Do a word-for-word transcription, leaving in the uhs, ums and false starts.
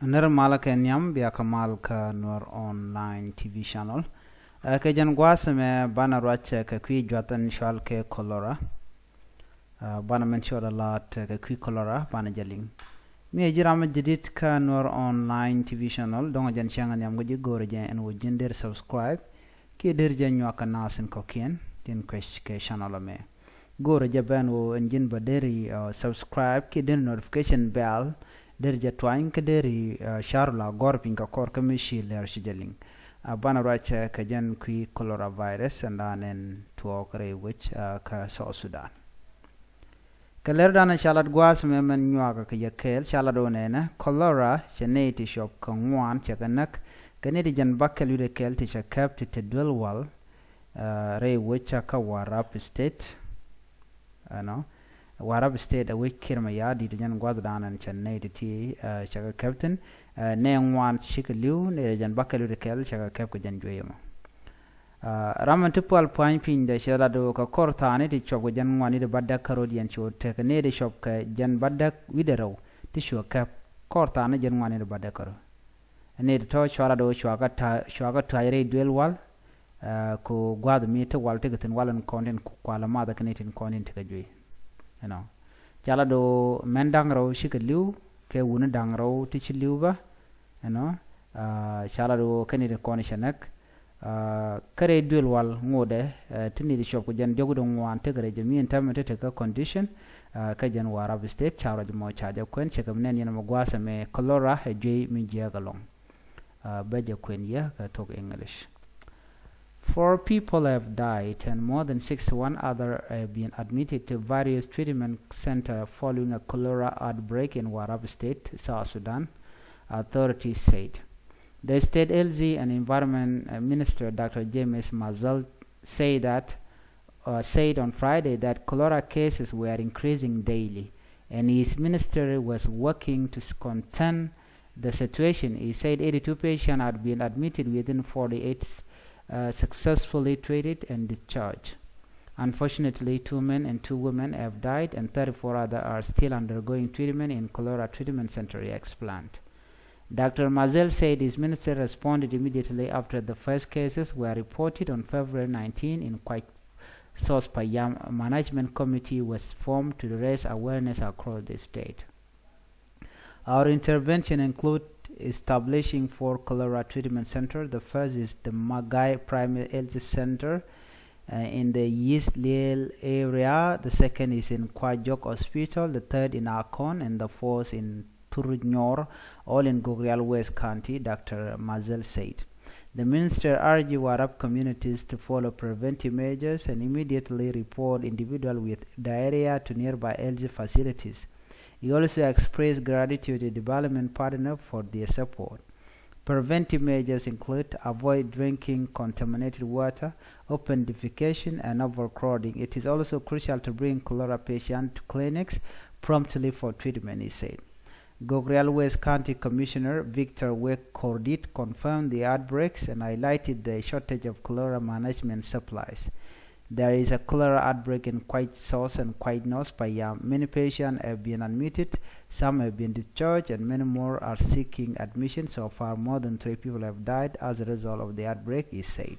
Nir malä kɛ nhiam, bia kɛ mal kä Nuer Online T V channel. Ɛ, kɛ jɛn gua̱a̱th ɛmɛ banɛ ruac kɛ kui̱ juath in cɔal kɛ cholera. Ɛ, banɛ min cɔal a laat kɛ kui̱ cholera, banɛ jɛ liŋ. Mi ɛ ji̱ ram mi jadid kä Nuer Online T V channel, dɔ̱ŋ ɛ jɛn cäŋ ɛ nhiam kɛ ji̱, go̱o̱rɛ jɛ ɛn ɣöö ji̱n deri subscribe kiɛ deri jɛ nyuak kɛ naath in kɔ̱kiɛn tin kuec kɛ channel ɛmɛ. Go̱o̱rɛ jɛ bɛn ɣöö ɛn ji̱n bä deri, uh, subscribe kiɛ deri notification bell deri jɛ tuany, kä deri, uh, ca̱ru la gɔ̱r piny kɛ kɔr kä mi ci lɛr ci jɛ liŋ. Uh, banɛ ruac kɛ jɛn kui̱ cholera virus ɛn da̱a̱n ɛn tuɔɔk rɛy wec, uh, kä South Sudan. Kɛ lɛr da̱a̱n ca lat gua̱a̱th mɛ mɛn nyuakä kɛ jɛ kɛɛl, ca lat ɣöö nɛnɛ cholera cɛ nɛy ti cuɔp kɛ ŋuan cɛ kɛ näk, kɛ nɛy ti jɛn bäkɛl wi̱cdɛ kɛl ti cɛ kɛp ti te duel wal, uh, rɛy wec kä Warrap State. Ɛnɔ, Warrap State ɛ wec Kiir Mayardit jɛn gua̱th da̱a̱n ɛn cɛ nɛy ti ti, uh, cɛ kɛ kɛp thi̱n, uh, nɛy ŋuan cikɛ li̱w, nɛy ti jɛn bäkɛl wi̱cdɛ kɛl cɛ kɛ kɛp kɛ jɛn juey ɛmɔ. Uh, ram ɛn ti pual pua̱ny piny dee cɛ lat ɣöö kɛ kɔr thaani ti cuɔp kɛ jɛn ŋuan wi̱cdɛ bädäk kärɔ̱diɛn cu tekɛ nɛy ti cuɔp kɛ jɛn bädäk wi̱cdɛ rɛw ti cuɛ kɛp, kɔr thaani jɛn ŋuan wi̱cdɛ bädäk kärɔ̱. Nɛy ti tɔ̱ cua lat ɣöö cua kɛ ta̱, cua kɛ tua̱c rɛy duel wal, uh, kɛ ɣöö gua̱a̱th mi ti wal tekɛ thi̱n wal in kɔn tin kualɛ math kɛ nɛy tin kɔn tin tekɛ juey. Ɛnɔ, ca lat ɣöö mɛn da̱ŋ rɛw cikɛ li̱w kɛ wuni da̱ŋ rɛw ti ci li̱w bä. Ɛnɔ, uh, ca lat ɣöö kɛ nɛy tin kɔn cɛ näk, uh, kä rɛy duel wal ŋotdɛ, uh, ti nɛy ti cuɔp kɛ jɛn diɔ̱k wi̱cdɛ ŋuan tekɛ rɛy jɛ mi ɛn täämɛ ti tekɛ condition, uh, kä jɛn Warrap State, ca ruac mɔ ca jɛ kuɛn, cɛ kɛ mi nɛn yɛn mɛ gua̱a̱th ɛmɛ cholera ɛ juey mi jiääk ɛlɔ̱ŋ. Uh, bɛ jɛ kuɛn yɛ kɛ thok English. Four people have died and more than sixty-one other have been admitted to various treatment center following a cholera outbreak in Warrap State, South Sudan, authorities said. The state health and environment, uh, minister, Doctor James Mazel, say that, uh, said on Friday that cholera cases were increasing daily, and his ministry was working to s-, contain the situation. He said eighty-two patients had been admitted, within forty-eight, uh, successfully treated and discharged. Unfortunately, two men and two women have died, and thirty-four others are still undergoing treatment in cholera treatment center, he explained. Doctor Mazel said his ministry responded immediately after the first cases were reported on February nineteen in Kwaj South Payam. A management committee was formed to raise awareness across the state. Our intervention include establishing four cholera treatment center. The first is the Magai Primary Health Center, uh, in the East Lale area. The second is in Kwajok Hospital. The third in Akon, and the fourth in Turunyor, all in Gogrial West County, Doctor Mazel said. The minister urged Warrap communities to follow preventive measures and immediately report individual with diarrhea to nearby health facilities. He also expressed gratitude to development partner for their support. Preventive measures include avoid drinking contaminated water, open defecation, and overcrowding. It is also crucial to bring cholera patients to clinics promptly for treatment, he said. Gogrial West County Commissioner Victor Wek Kordit confirmed the outbreaks and highlighted the shortage of cholera management supplies. There is a cholera outbreak in Kwaj South and Kwaj North Payam. Many patients have been admitted, some have been discharged, and many more are seeking admission. So far, more than three people have died as a result of the outbreak, he said.